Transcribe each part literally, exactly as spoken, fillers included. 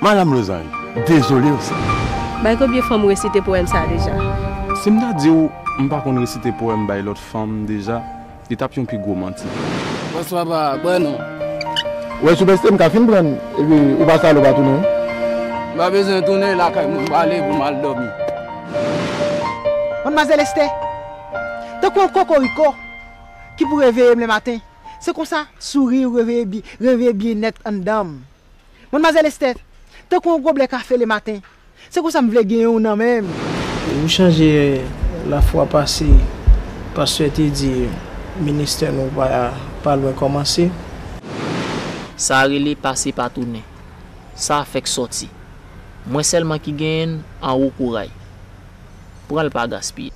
Madanm Lozany, dezole wi. Bay konbyen fanm ou resite powèm sa a deja? Si m ta di w m pa konn resite powèm bay lòt fanm deja, li t ap yon pi gwo manti. Bonswa pa, bwè non. Wè sou bèste m ka fin pran epi ou pa sale ou pa tounen. M pa bezwen tounen lakay mwen m prale pou m al dòmi. Madmwazèl Estè, tankou yon kokoriko ki pou reveye m lematen, se konsa souri ou reveye byen nèt anndan m. Madmwazèl Estè, tankou yon goblè kafe lematen, se konsa m vle genyen w nan men m. Ou chanje lafwa pase, pastè te di ministè nou pa, pa lwen kòmanse. Sa rele pase pa tounen. Sa fèk sòti. Mwen sèlman ki genyen n anwo kouray. Pran l pa gaspiye.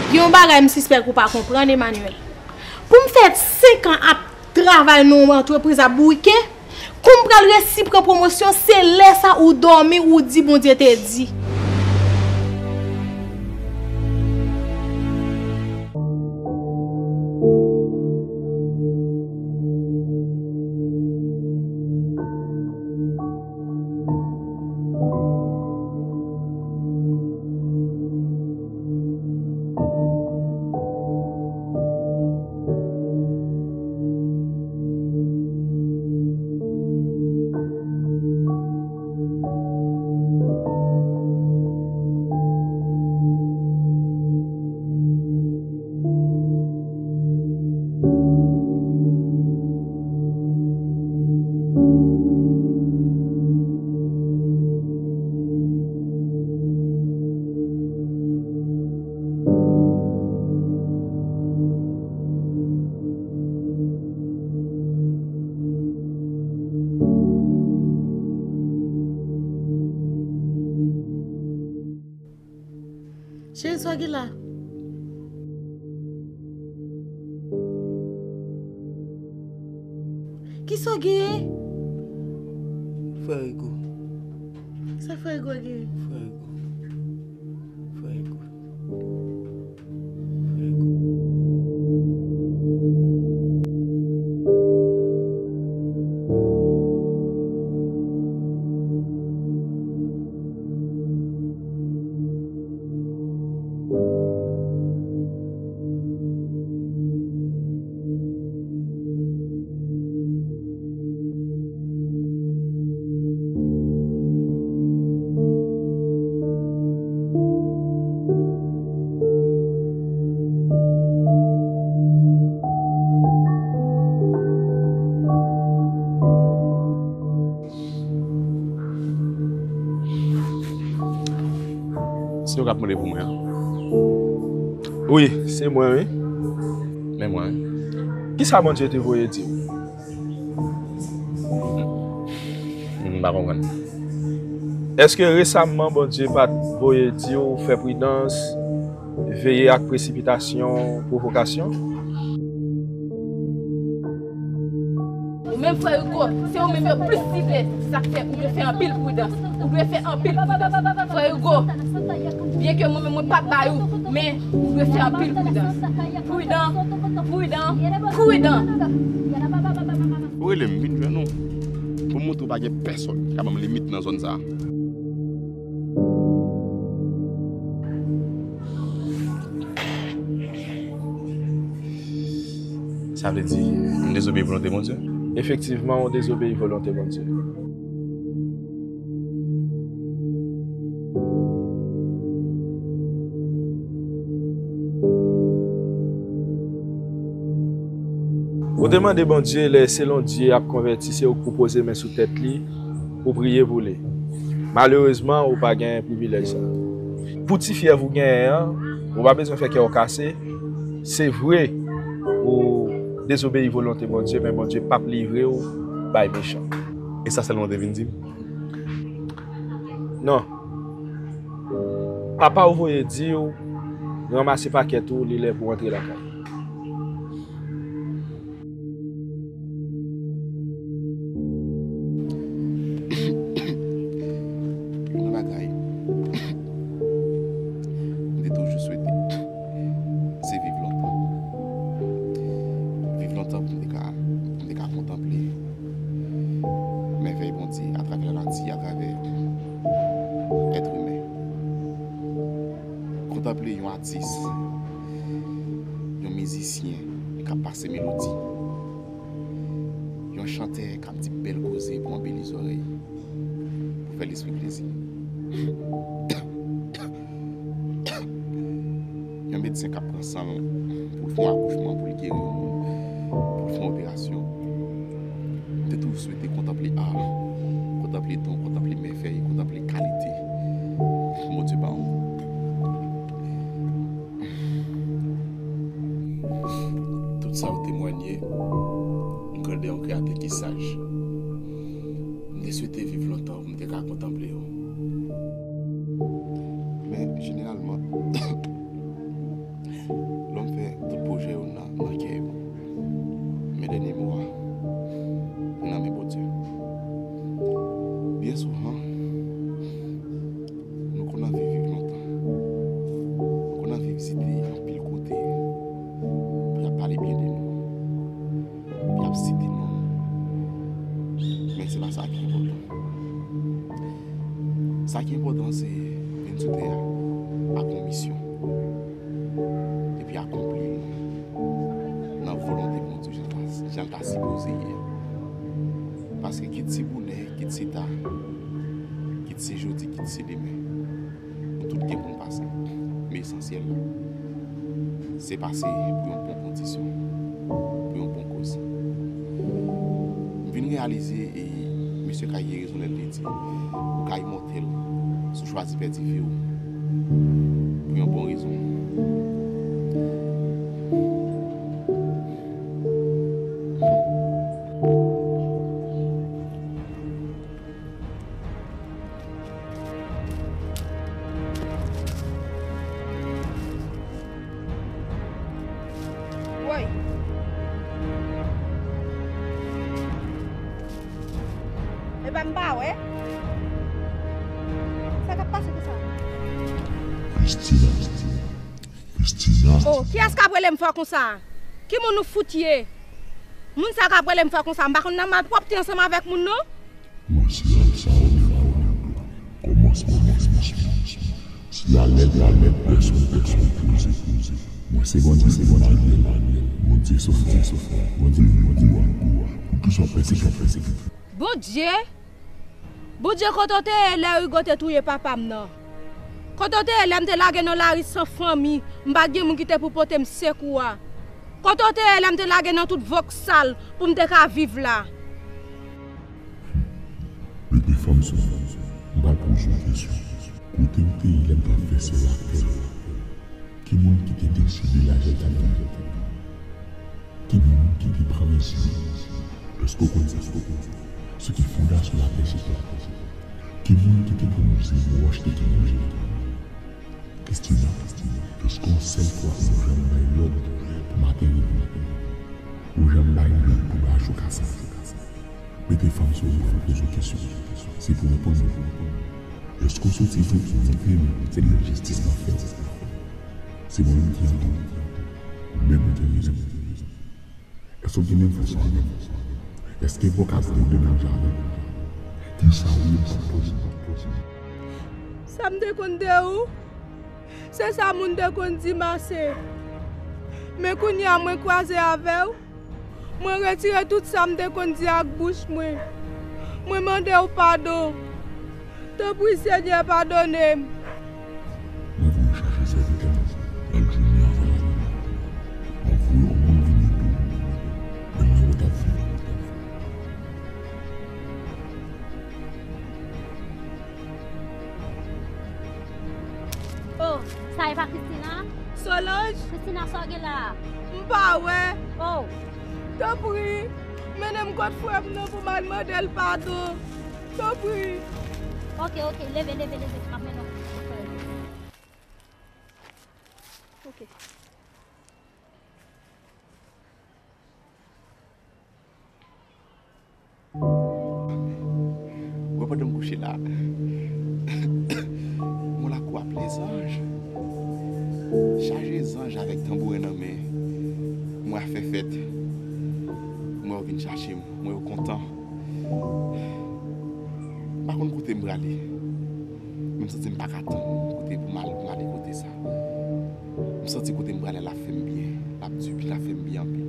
Gen yon bagay m sispèk ou pa konprann Emmanuel. Pou m fè senk an ap travay nan yon antrepriz ap bourike, kou m pral resi pran pwomosyon se lè sa ou dòmi ou di Bondye te di. Cheri, sa w gen la? Kisa w genyen? Frè Rigo. Sa frè Rigo genyen? Frè Rigo. Frè Rigo. Se ou k ap mande pou mwen an? Wi, se mwen wi. Men mwen wi. Kisa Bondye te voye di w? M pa konprann. Èske resamman Bondye pa t voye di w fè pridans, veye ak presipitasyon, pwovokasyon? Ou menm frè Rigo, se ou menm yo plis sible, se sa k fè ou dwe fè anpil pridans. Ou dwe fè anpil pridans. Frè Rigo, byenke mwen menm mwen pa t bay ou, men ou dwe fè anpil pridans. Pridan, pridan, pridan. Ou rele m vin jwenn ou pou m montre w pa gen pèsonn k ap ban m limit nan zòn sa a. Sa vle di, m dezobeyi volonte Bondye? Efektivman, ou dezobeyi volonte Bondye. Ou te mande Bondye lè selon Dye ap konvèti se ou k pou poze men sou tèt li pou priye pou li. Malerezman ou pa gen privilèj sa. Pou ti fyèv ou genyen an, ou pa bezwen fè kè w kase. Se vre ou dezobeyi volonte Bondye men Bondye p ap livre w bay mechan. E sa sèlman w te vin di m? Non. Papa w voye di w ranmase pakèt ou li lè pou w antre lakay. Yon bagay m te toujou swete se viv lontan. Viv lontan pou m te ka, pou m te ka kontanple Mèvèy Bondye atravè lanati, atravè èt imen. Kontanple yon atis, yon mizisyen k ap pase melodi, yon chantè k ap di bèl koze pou anbeli zòrèy, pou fè lespri plezi. Yon medsen k ap pran san l pou l fè yon akouchman, pou l geri yon moun, pou l fè yon operasyon. M te toujou swete kontanple ar, kontanple don, kontanple mèvèy, kontanple kalite Bondye ba yon moun. Tout sa yo temwanye grandè yon Kreyatè ki saj. M te swete viv lontan pou m te ka kontanple yo. Men jeneralman, lòm fè tout pwojè yo nan, nan kè yo. Men dènye mo a, li nan men Bondye. Byen souvan, nou konn anvi viv lontan. Nou konn anvi vizite anpil kote pou y ap pale byen de nou, pou y ap site non nou. Men se pa sa ki enpòtan. Sa ki enpòtan, se vin sou tè a ak yon misyon, epi akonpli l nan volonte Bondye, jan l ta, jan l ta sipoze ye. Paske kit se bonè, kit se ta, kit se jodi, kit se demen, nou tout gen pou n pase. Men esansyèl la, se pase pou yon bon kondisyon, pou yon bon koz. M vin reyalize, e, mesye Kay gen rezon lè l te di, ou ka imòtèl si w chwazi pèdi vi w pou yon bon rezon. Woy. Epa m pa wè. Sa k ap pase konsa? Christina. Christina. Oh, kiyès k ap rele m fò konsa? Ki moun ou fout ye? Moun sa k ap rele m fò konsa, m pa konn nan malpwòpte ansanm avèk moun non. Mwen se Alfa Omega, kòmansman, kòmansman. Si alèt, alèt, pèsonn, pèsonn, poze, poze. Mwen se Bondye, se Bondye, Bondye Sofè, Bondye Rigo a. Poukisa w pèsekite, pèsekite? Bondye? Bondye, kote w te ye lè Rigo te touye papa m nan? Kote w te ye lè m te lage nan lari san fanmi, m pa t gen moun ki te pou pote m sekou a? Kote w te ye lè m te lage nan tout vòksal pou m te ka viv la? Mete fanm sou mwen, m pral poze w kesyon. Kote w te ye lè m t ap fè sèl ak pè w? Ki moun ki te deside lajè w t ap genyen? Ki moun ki te pran mezi w? Èske w konn sa? Èske w konn sa? Sou ki fondasyon lapè chita? Ki moun ki te pou mezi wòch te genyen? Christina, èske yon sèl fwa ou janm bay lòd pou maten rive? Ou janm bay lòd pou ba jou kase? Mete fanm sou ou, fò m poze w kesyon. Se pou w reponn mwen. Èske w soti jou pou montre m se lè jistis lan fèt? Se mwen menm ki anvi. Ou menm ou te rezon. Èske w gen menm fòs avè m? Èske vokasyon w gen menm jan avè m? Kisa w ye m pa poze? Sa m te konn de ou, se sa moun te konn di m ase. Men kounye a mwen kwaze avè w, mwen retire tout sa m te konn di ak bouch mwen. Mwen mande w padon. Tanpri, Senyè, padone m. Mwen voye chache sèvitè m, l al jwenn li avan lari. M ap voye yon moun vin ede w. Men nan wout ap vini. Oh, sa e pa Christina? Solange? Christina, sa w gen la a? M pa wè. Oh. Tanpri, mennen m kot frè m nan pou m al mande l padon. Tanpri. Ok, ok, leve, leve, leve. M ap mennen w kot frè m. Ok. Wè pandan m kouche la, m wè lakou a plen zanj. Chaje zanj avèk tanbouren nan men. M wè afè fèt. M wè yo vin chache m. M wè yo kontan. M prale. Men m santi m pa ka tann kote pou m al, pou m ale kote sa. M santi kote m prale la fè m byen. L ap di, l ap fè m byen anpil.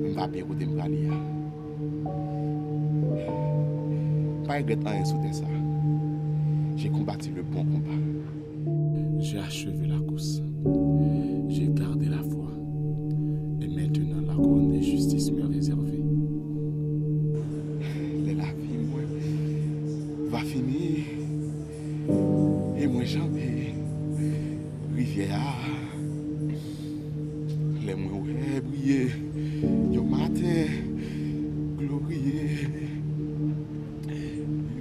M va byen kote m prale a. M pa regrèt anyen sou tè sa. J'ai combattu le bon combat. J'ai achevé la course. J'ai gardé la foi. Et maintenant, la couronne de justice m'est réservée. Lè lavi mwen va fini, e mwen janbe rivyè a. Lè mwen wè briye yon maten gloriye,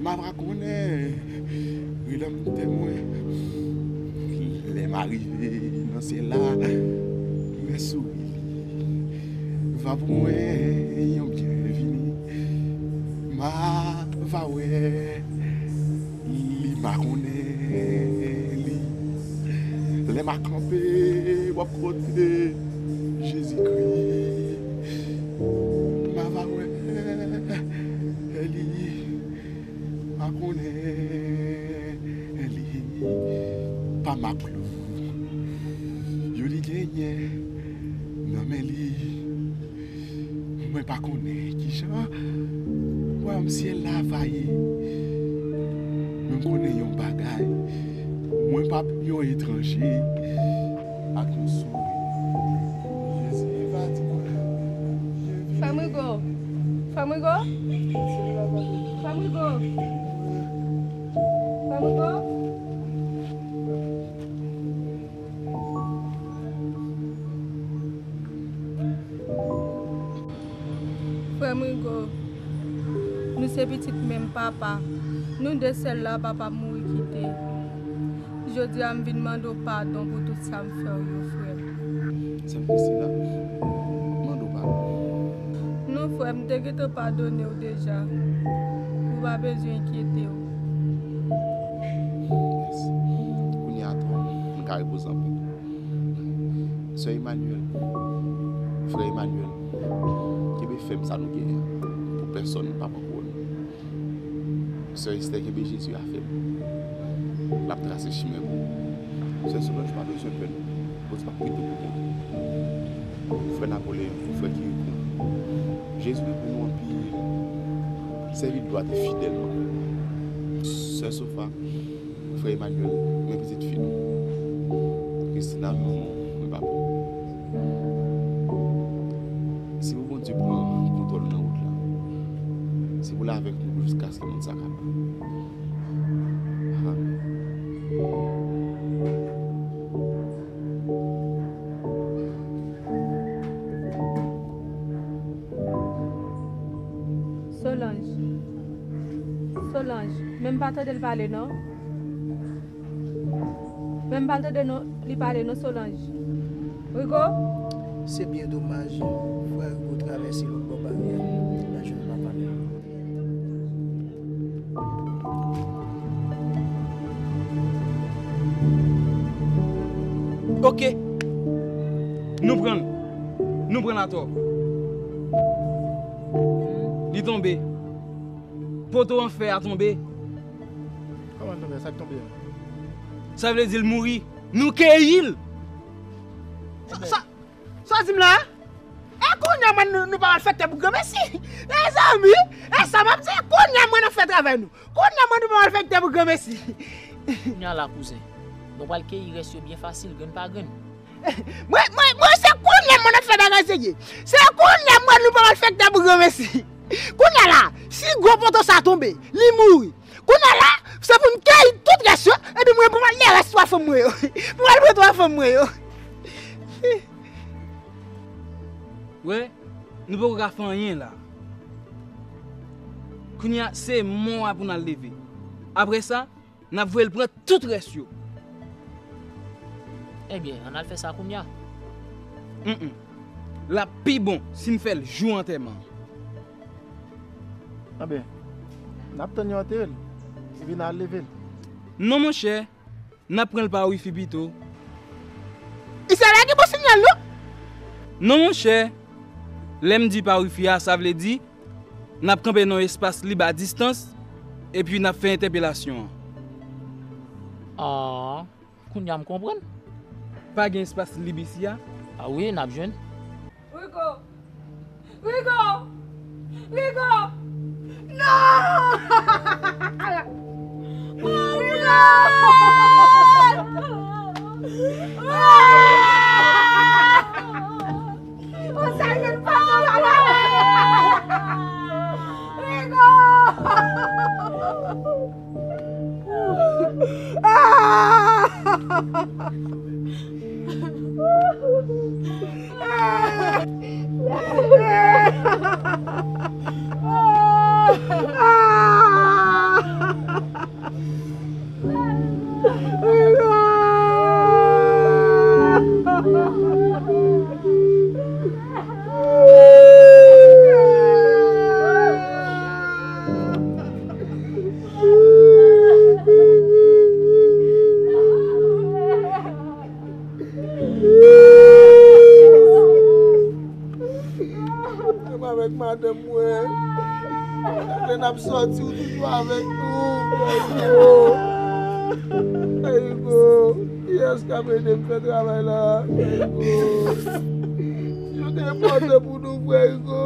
m a va konnen redanmtè mwen. Lè m a rive nan syèl la, m a souri li. Va pou mwen yon byenvini. M a va wè li, m a konnen li. Lè m a kanpe bò kote Jezikri, m a va wè li, m a konnen li. Pa m a klou yo li genyen nan men li. Mwen pa konnen kijan wayòm syèl la va ye. Men m konnen yon bagay, mwen p ap yon etranje. Ak yon souri, Jezi va di mwen, byenvini. Frè m Rigo. Frè m Rigo. Frè m Rigo. Frè m Rigo. Frè m Rigo, nou se pitit menm papa. Nou de sèl la papa m mouri kite. Jodi a m vin mande w padon pou tout sa m fè w yo, frè m. Sèl Priscilla, mande w padon. Non, frè m, m te gentan padone w deja. Ou pa bezwen enkyete w. Yes. Kounye a tou, m ka repoze anpil. Sè Emmanuel, frè Emmanuel, kenbe fèm sa nou genyen an. Pou pèsonn pa pran kouwòn. Sè Estè kenbe Jezi a fèm. L ap trase chimen pou ou. Sè Solanj pa bezwen pè non. Bondye p ap kite w pou kont ou. Frè Napoleyon, frè Kirikou, Jezi renmen nou anpil. Sèvi l dwat e fidèlman. Sè Sofa, frè Emmanuel, men pitit fi nou. Christina, men manman w, men papa w. Se pou Bondye pran kontwòl nan wout la. Se pou l avèk nou jiskaske moun sa kapab. Amèn. Solanj. Solanj. Men m pa tande l pale, non. Men m pa tande non, li pale, non, Solanj. Rigo? Se byen domaj, frè Rigo travèse lòt bò baryè a. L a jwenn papa l. Oke. Nou pran l. Nou pran l atò. Li tonbe. Poto an fè a tonbe. Kòman l tonbe? Sa k tonbe a? Sa vle di l mouri. Nou keyi l. Sa, sa, sa w di m la? E kounye a mwen nou, nou pa al fè tè pou granmesi. Mezanmi, e sa m ap di, kounye a mwen n ap fè travay nou. Kounye a mwen nou pa al fè tè pou granmesi. Kounye a la, kouzen, nou pral keyi rès yo byen fasil, grenn pa grenn. Mwen, mwen, mwen, se kounye a mwen n ap fè bagay serye. Se kounye a mwen nou pa al fè tè pou granmesi. Kounye a la, si gwo poto sa tonbe, li mouri. Kounye a la, se pou m keyi tout rès yo, epi mwen pou m al lè rès twa fanm mwen yo. Pou m al pran twa fanm mwen yo. Wè, nou poko ka fè anyen la. Kounye a, se mò a pou n al leve. Apre sa, n ap voye l pran tout rès yo. Ebyen, ann al fè sa kounye a. Mm, mm. L ap pi bon si n fè l jou antèman an. Anben, n ap tann yo antere l, epi n a al leve l. Non, monchè, n ap pran l pa wifi pito. Isit la gen bon sinyal, non? Non, monchè, lè m di pa wifi a, sa vle di, n ap kanpe nan yon espas lib a distans, Epi n ap fè entèpelasyon an. Ah, kounye a m konprann. Pa gen espas lib isi a? Ah wi, n ap jwenn. Rico! Rico! Rico! Non! Rico! Ah! Ou sa jwenn fanm nan la la. Rico! Ah! Menm avèk madanm mwen. Lè n ap sòti, ou toujou avèk nou. Frè Rico. Frè Rico, kiyès k ap ede m fè travay la? Frè Rico. Yo te enpòtan pou nou, frè Rico.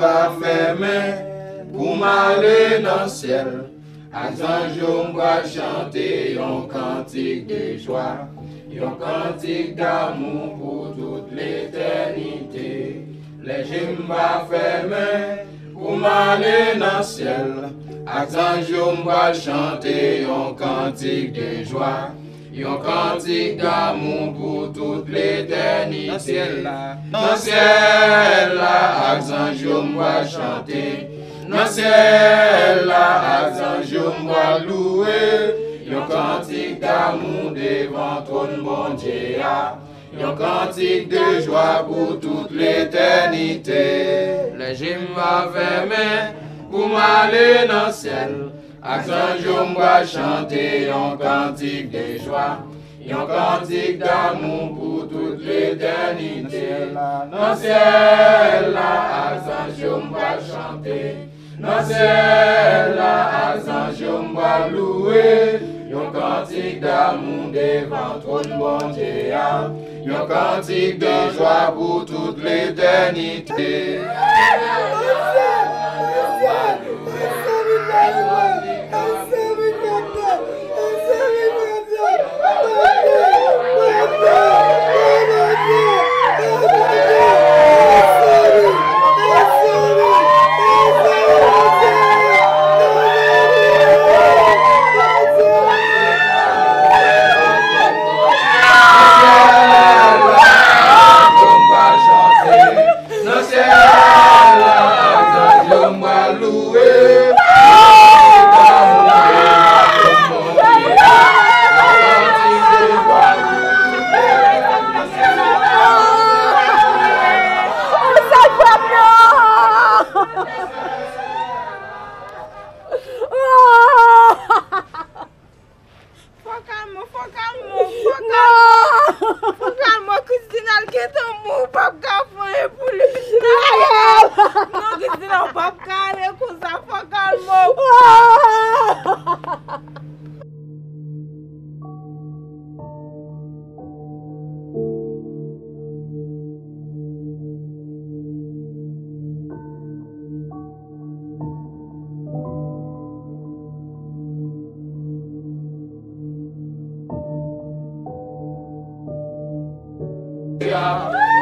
va fèmen pou m ale nan syèl. Ak zanj yo m pral chante yon kantik de jwa, yon kantik damou pou tout letènite. Lè je m va fèmen pou m ale nan syèl. Ak zanj yo m pral chante yon kantik de jwa, yon kantik damou pou tout letènite. Nan syèl la, nan syèl la, ak zanj yo m pral chante. Nan syèl la, ak zanj yo m pral louwe. Yon kantik damou devan twòn Bondye a. Yon kantik de jwa pou tout letènite. Lè je m va fèmen pou m ale nan syèl. Ak zanj yo m pral chante yon kantik de jwa, yon kantik damou pou tout letènite. Nan syèl la, ak zanj yo m pral chante. Nan syèl la, ak zanj yo m pral louwe. Yon kantik damou devan twòn Bondye a. Yon kantik de jwa pou tout letènite. Nan syèl la, ak zanj yo m pral louwe. Fò kalm ou, fò kalm ou, fò kalm ou, fò kalm ou, Christina, l gentan mouri, ou p ap ka fè anyen pou li. Non, Christina, ou p ap ka ale konsa, fò kalm ou.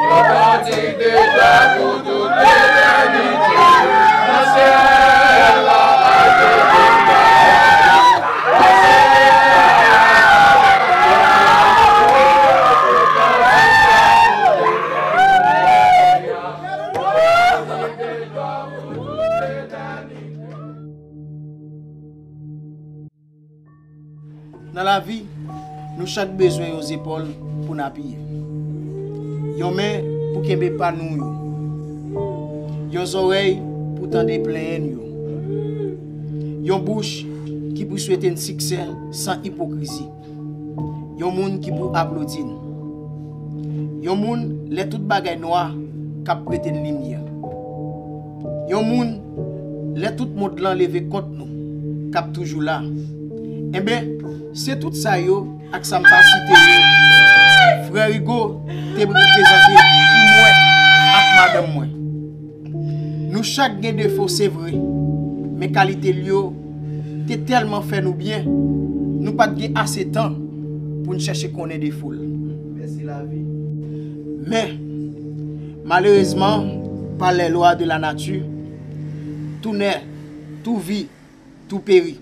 Yon kantik de jwa pou tout letènite. Nan syèl la, ak Nan lavi, nou chak bezwen yon zepòl pou n apiye. Yon men pou kenbe pa nou yo. Yon zòrèy pou tande plenyen n yo. Yon bouch ki pou swete n siksè san ipokrizi. Yon moun ki pou aplodi n. Yon moun, lè tout bagay nwa, k ap prete n limyè. Yon moun, lè tout mond lan leve kont nou, k ap toujou la. Enben, se tout sa yo ak sa m pa site yo, frè Rigo te reprezante pou mwen ak madanm mwen. Nou chak gen defo, se vre, men kalite l yo te tèlman fè nou byen, nou pa t gen ase tan pou n chèche konnen defo l. Mèsi lavi. Men, malerezman, par les lois de la nature, tout naît, tout vit, tout périt.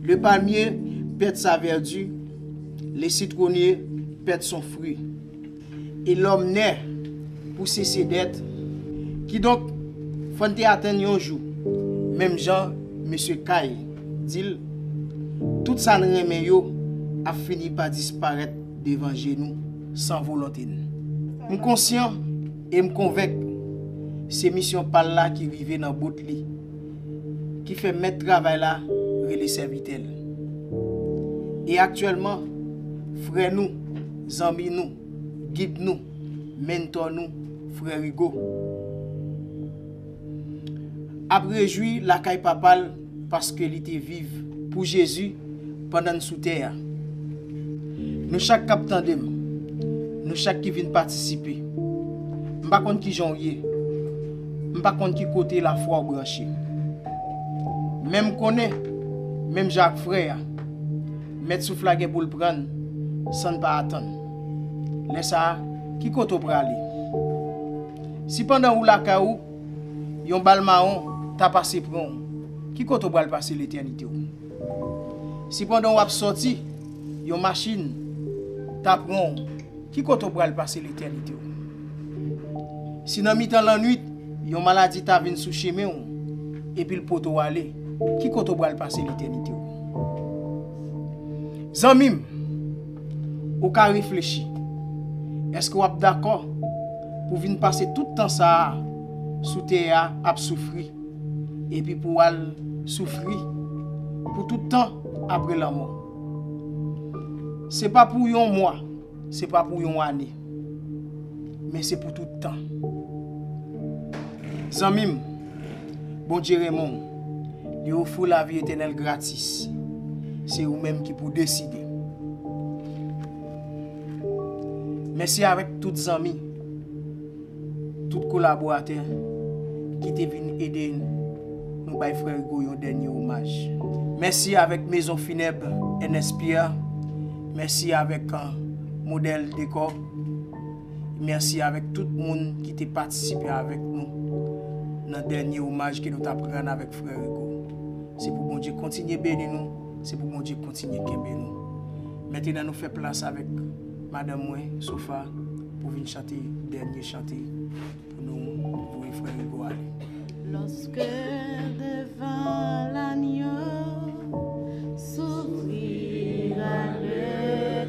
Le palmier perd sa verdure, le citronnier perd son fruit. Et l'homme naît pour cesser d'être. Kidonk, fò n te atann yon jou, menm jan mesye Kay di l, tout sa n renmen yo ap fini pa disparèt devan je nou san volonte n. M konsyan e m konvenk se misyon pa l la ki rive nan bout li, ki fè mèt travay la rele sèvitè l. E aktyèlman, frè nou, zanmi nou, gid nou, mentò nou, frè Rigo, ap rejwi lakay papa l paske li te viv pou Jezi pandan n sou tè a. Nou chak k ap tande m, nou chak ki vin patisipe, m pa konn kijan w ye. M pa konn ki kote lafwa w branche. Men m konnen, menm jan ak frè a, mèt souf la gen pou l pran n san n pa atann. Lè sa a, ki kote w prale? Si pandan ou lakay ou, yon bal mawon ta pase pran w, ki kote w pral pase letènite w? Si pandan w ap sòti, yon machin ta pran w, ki kote w pral pase letènite w? Si nan mitan lannwit, yon maladi ta vin sou chemen w, epi l pote w ale, ki kote w pral pase letènite w? Zanmi m, ou ka reflechi. Èske w ap dakò pou vin pase tout tan sa a sou tè a ap soufri, epi pou w al soufri pou tout tan apre lanmò? Se pa pou yon mwa, se pa pou yon ane, men se pou tout tan. Zanmi m, Bondye renmen w. Li ofri w lavi etènèl gratis. Se ou menm ki pou deside. Mèsi avèk tout zanmi, tout kolaboratè ki te vin ede nou bay frè Rigo yon dènye omaj. Mèsi avèk Mezon Finèb Ernest Pierre. Mèsi avèk, uh, Modèl Dekò. Mèsi avèk tout moun ki te patisipe avèk nou nan dènye omaj ke nou t ap rann avèk frè Rigo. Se pou Bondye kontinye beni nou, se pou Bondye kontinye kenbe nou. Mentnan nou fè plas avèk madanm mwen, Sofa, pou vin chante dènye chante pou nou voye frè Rigo ale. Lorsque devant l'agneau s'ouvrira le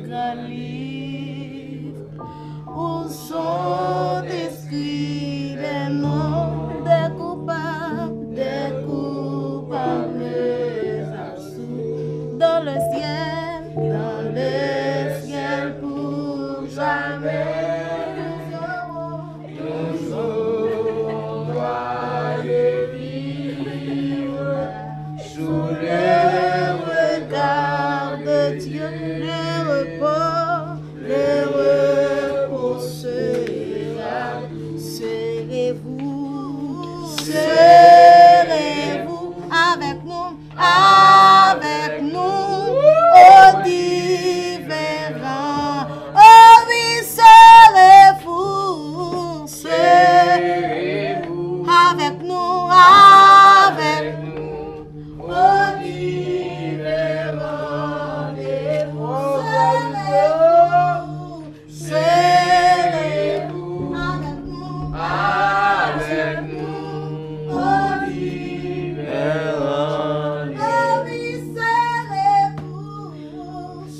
grand livre, où sont inscrits les noms des coupables, des coupables absous. Dans le ciel, dans le ciel pour jamais, nous aurons toujours droit de vivre sous le regard de Dieu. Le repos, le repos sera. Serrez-vous, serrez-vous avec nous, avec nous, au divin rang. Oh oui, serrez-vous, serrez-vous avec nous, avec nous, au divin rendez-vous. Serrez-vous, serrez-vous avec nous, avec nous, au divin rendez-vous.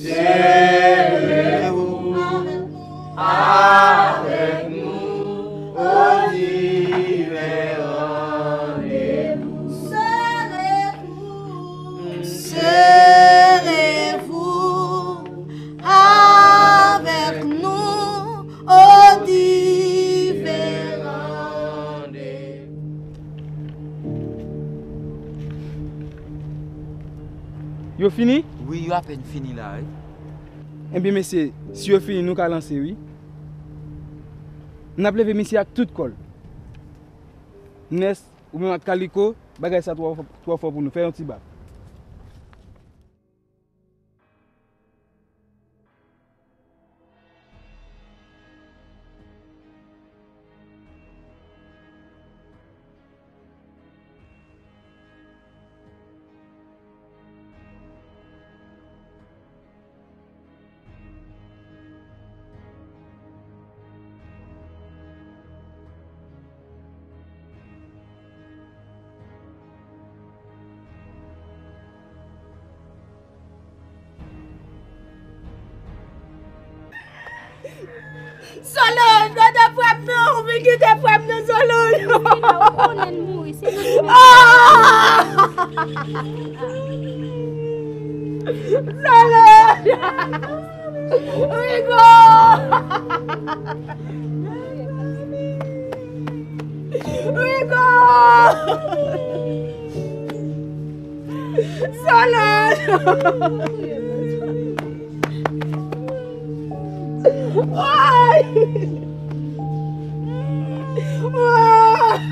Serrez-vous, serrez-vous avec nous, avec nous, au divin rendez-vous. Serrez-vous, serrez-vous avec nous au divin rendez-vous. Yo fini? Wi, yo apèn fini la, wi. Ebyen, mesye, si yo fini, nou ka lanse, wi. N ap leve misye ak tout kò l. Nès, ou menm ak Kaliko, bagay sa twò, twò fò pou nou. Fè yon ti bak. Solange, gade frè m nan, ou vin kite frè m nan, Solange. Ou konnen l mouri, se nou ki mete l. Ah! Solange! Rigo! Rigo! Solange! Ay! Ay!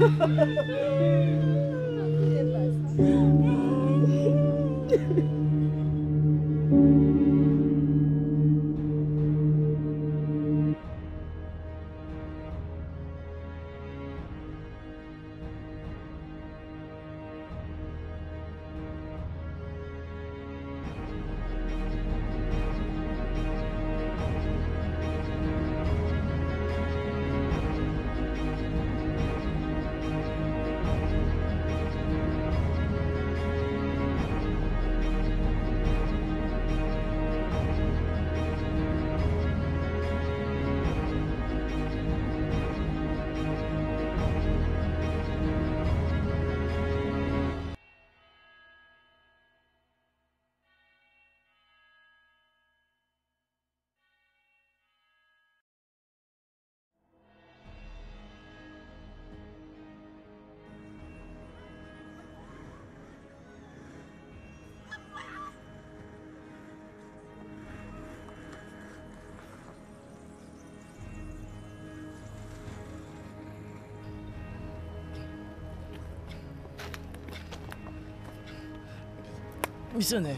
Misyonè.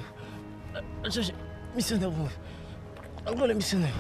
Al chèche misyonè pou mwen. Al rele misyonè.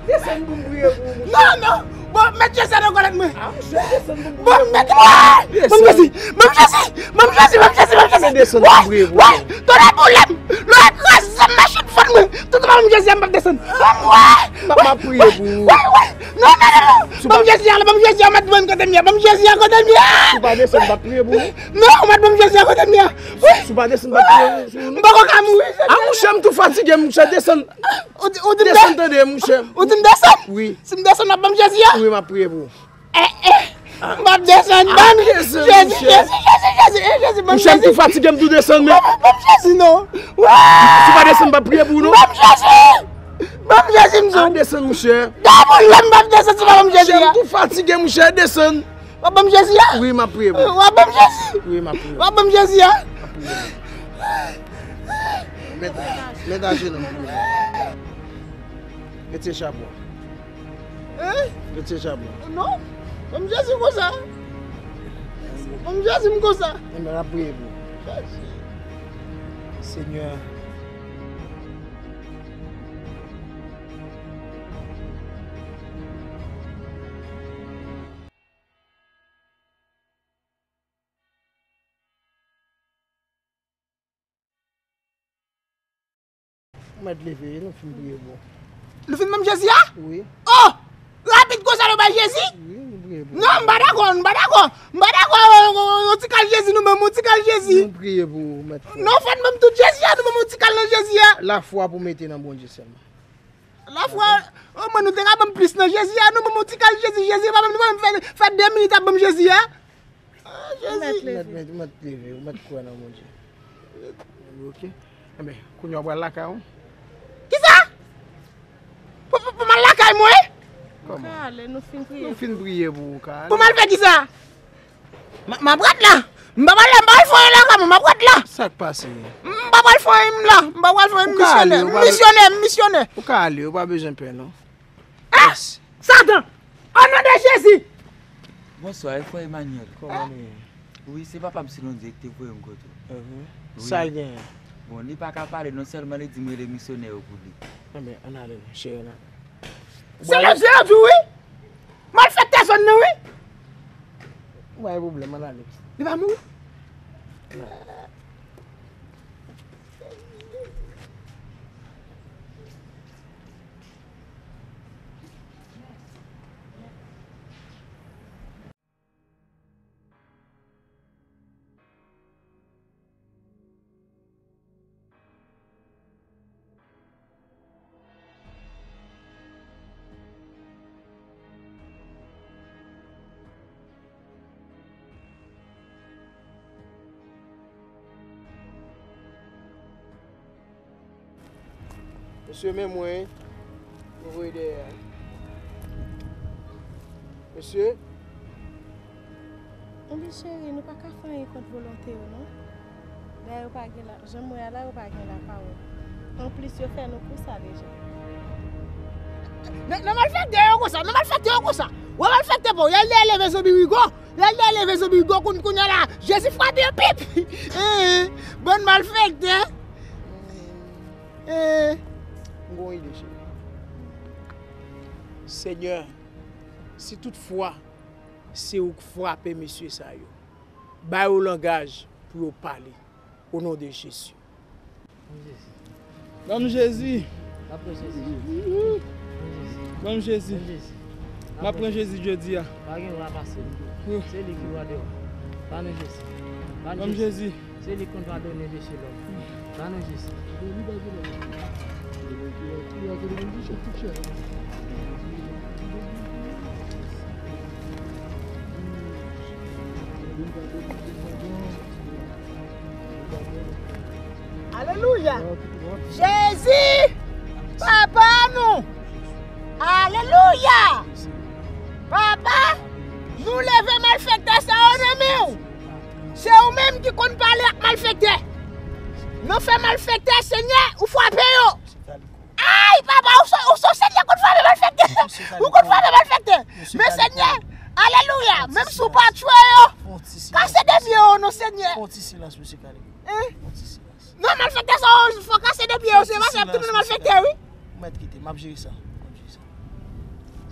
Desann pou m priye pou ou, monchè. Non, non. Bon, mèt Jezi a nan kòlèt mwen. Ah, monchè, desann pou m priye pou ou. Bon, mèt mwen. Ban m Jezi, ban m Jezi, ban m Jezi, ban m Jezi, ban m Jezi. Desann pou m priye pou ou. Wi, wi, tonè boule m. Lè kraze machin fòn mwen. Tout ban m Jezi a, m p ap desann. Ban m, wi. M ap, m ap priye pou ou. Wi, wi. Non, non, non, non. Ban m Jezi a, ban m Jezi a, mèt mwen kote m ye. Ban m Jezi a kote m ye. Si w pa desann, m p ap priye pou ou. Non, mèt ban m Jezi a kote m ye. Wi. Si w pa desann, m p ap priye pou ou. M poko ka mouri. Ah, monchè, m tou fatige, monchè, desann. Ou di, ou di m desann, tande, monchè. Ou di m desann? Wi. Si m desann, w ap ban m Jezi a? Wi, m ap priye pou ou. Eh, eh. M ap desann, ban m Jezi, Jezi, Jezi, Jezi, eh, Jezi, ban m Jezi. Monchè, m tou fatige, m tou desann, men. Ban m, ban m Jezi, non. Si w pa desann, m p ap priye pou ou, non. Ban m Jezi. Ban m Jezi, m di w. Ah, desann, monchè. Depi lè m p ap desann, si w pa ban m Jezi a. Monchè, m tou fatige, monchè, desann. W ap ban m Jezi a? Wi, m ap priye pou ou. W ap ban m Jezi? Wi, m ap priye pou ou. W ap ban m Jezi a? M ap priye pou ou. Met, met ajenou m pou ou. Retire chapo. Hein? Retire chapo. Non. Ban m Jezi konsa. Ban m Jezi m konsa. Enben, n ap priye pou ou. Jezi. Senyè. Ou mèt leve, nou fin priye pou ou. Nou fin ban m Jezi a? Wi. Oh! Rapid konsa nou bay Jezi? Wi, nou priye pou ou. Non, m pa dakò, m pa dakò. M pa dakò, yon, yon, yon ti kal Jezi, nou ban m yon ti kal Jezi. Nou priye pou ou, mèt frè. Non, fò n ban m tout Jezi a, nou ban m yon ti kal nan Jezi a. Lafwa pou mete nan Bondye sèlman. Lafwa, omwen nou te ka ban m plis nan Jezi a, nou ban m yon ti kal Jezi, Jezi, pa ban m, nou pa ban m fè, fè de minit ap ban m Jezi a. Ah, Jezi. Ou mèt leve. Ou mèt, ou mèt leve, ou mèt kwè nan Bondye. Ok. Enben, kounye a w pral lakay ou. Kisa? Pou, pou, pou m al lakay mwen? Kòman? Ou ka ale, nou fin priye. Nou fin priye pou ou, ou ka ale. Pou m al fè kisa? M, m ap ret la. M pa pral la, m pa pral fè anyen lakay mwen, m ap ret la. Sa k pase? M pa pral fè anyen, m la. M pa pral fè anyen, m misyonè. M misyonè, m misyonè. Ou ka ale, ou pa bezwen pè, non. Ah! Satan! O non de Jezi! Bonswa, e frè Emmanuel. Kòman nou ye? Wi, se papa m Silondye ki te voye m kote w. Wi. Sa l genyen? Bon, li pa ka pale non, sèlman li di m rele misyonè yo pou li. Enben, ann ale non, cheri, ann ale. Silondye yo di w wi! M al fè tès Ann nan, wi. Ou pa gen pwoblèm, ann ale. Li pa mouri? Mesye, men mwen, nou voye dèyè a. Mesye. Ebyen, cheri, nou pa ka fè anyen kont volonte yo, non. Dayè, yo pa gen la, jan m wè a la, yo pa gen lapawòl. Anplis, yo fè nou kou sa deja. Nan, nan malfektè yo konsa, nan malfektè yo konsa. Wè malfektè pa w, y al dèyè leve zonbi Rigo. Y al dèyè leve zonbi Rigo, koun-, kounye a la, Jezi frape yo, pip! Eh, bann malfektè. Eh. M gon ide, cheri. Senyè, si toutfwa se ou k frape mesye sa yo, ba yo langaj pou yo pale. O non de Jezi. Ban m Jezi. Ban m Jezi. M ap pran Jezi. Ban m Jezi. M ap pran Jezi jodi a. Pa gen wa pase l. Se li ki wa de wa. Ban nou Jezi. Ban m Jezi. Se li k konn padone peche lòm. Ban nou Jezi. Alelouya! Jezi! Papa nou! Alelouya! Papa, nou leve malfektè sa yo nan men w. Se ou menm ki konn pale ak malfektè. Nan fè malfektè, Senyè, ou frape yo. Ay, papa, ou se, ou se Senyè konn frape malfektè. Ou konn frape malfektè. Men Senyè, alelouya, menm si w pa tchwe yo, kase de pye yo non, Senyè. Fè yon ti silans, mesye Kale. Hein? Fè yon ti silans. Non, malfektè sa yo, fò kase de pye yo, se pa fè tout moun malfektè, wi. Ou mèt kite, m ap jere sa. M ap jere sa.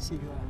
Senyè.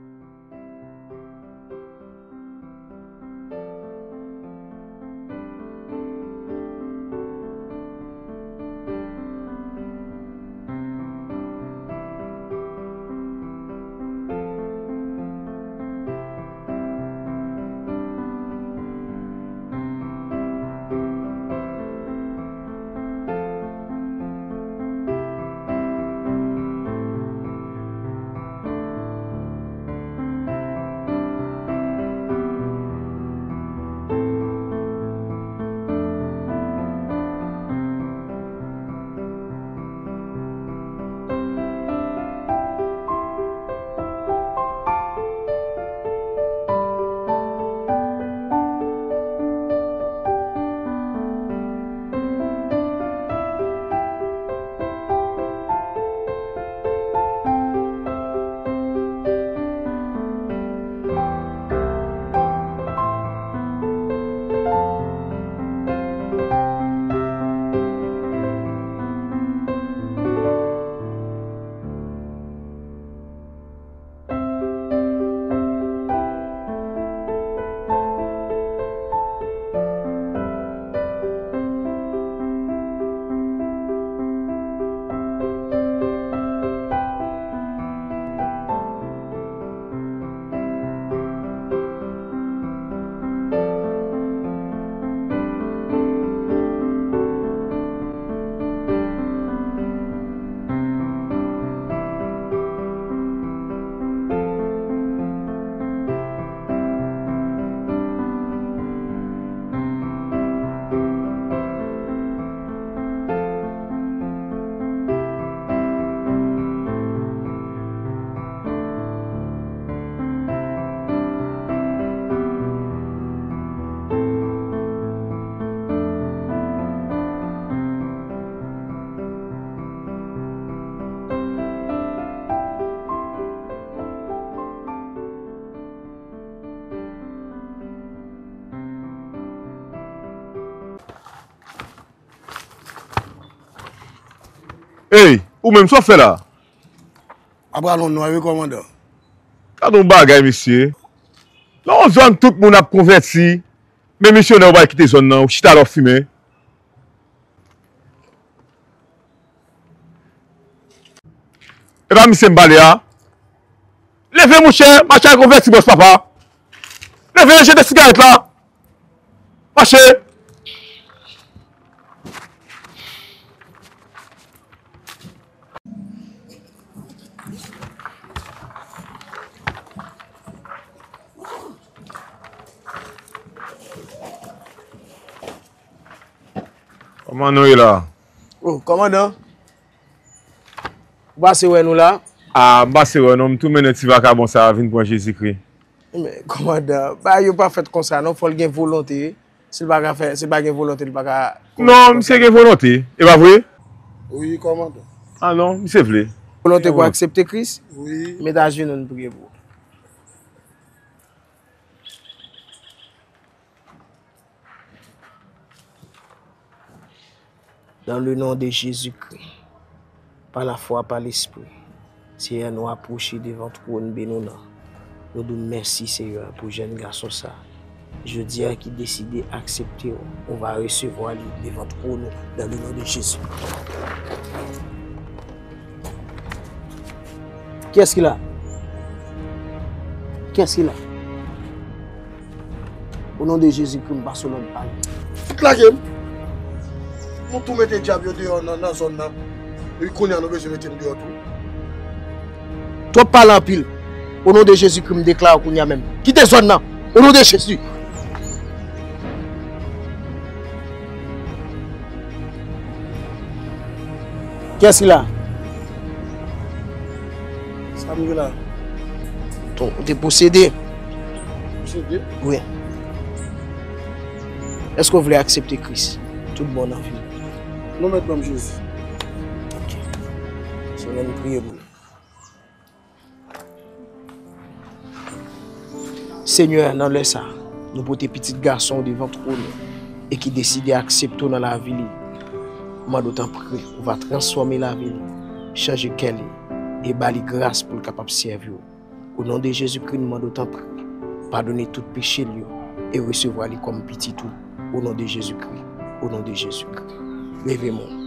Ey, ou menm, sa w ap fè la? M ap rale yon nwa, wi, kòmandan. Gade yon bagay, mesye. Nan yon zòn tout moun ap konvèti, men misyonè ou pa kite zòn nan, ou chita la w ap fimen. E pa misye m pale a. Leve monchè, mache al konvèti bòs papa. Leve jete sigarèt la. Mache. Kòman nou ye la? Oh, kòmandan. Ou pase wè nou la? Ah, m pase wè nou, m tou mennen ti vakabon sa a vin pran Jezikri. Men, kòmandan, bagay yo pa fèt konsa non, fò l gen volonte. Si l pa ka fè, si l pa gen volonte, li pa ka. Non, misye gen volonte, e pa vre? Wi, kòmandan. Ah non, misye vle. Volonte pou aksepte Kris? Wi. Met ajenou n priye pou ou. Dans le nom de Jésus-Christ, par la foi, par l'Esprit, Seyè, nou apwoche devan twòn beni w nan. Nou di w mèsi, Seyè, pou jèn gason sa a. Jodi a ki deside aksepte w, ou va resevwa li devan twòn ou, dans le nom de Jésus. Kiyès ki la? Kiyès ki la? O non de Jezikri, m pase lòd pa l. Fout lage m. Nou tou mete dyab yo deyò nan, nan zòn nan. Epi kounye a nou bezwen mete m deyò tou. Twòp pale anpil. O non de Jezikri, m deklare w kounye a menm. Kite zòn nan. O non de Jezi. Kiyès ki la? Sa m gen la? Ton, ou te posede. Posede? Wi. Èske w vle aksepte Kris tout bon nan vi w? Non, mèt ban m Jezi. Ok. Senyè, nou priye pou nou. Senyè, nan lè sa a, nou pote pitit gason w devan twòn ou e ki deside aksepte w nan lavi li. Mande w tanpri, ou va transfòme lavi li, chanje kè li e ba li gras pou l kapab sèvi w. O non de Jezikri, nou mande w tanpri, padone tout peche l yo e resevwa li kòm pitit ou. O non de Jezikri. O non de Jezikri. Leve men w.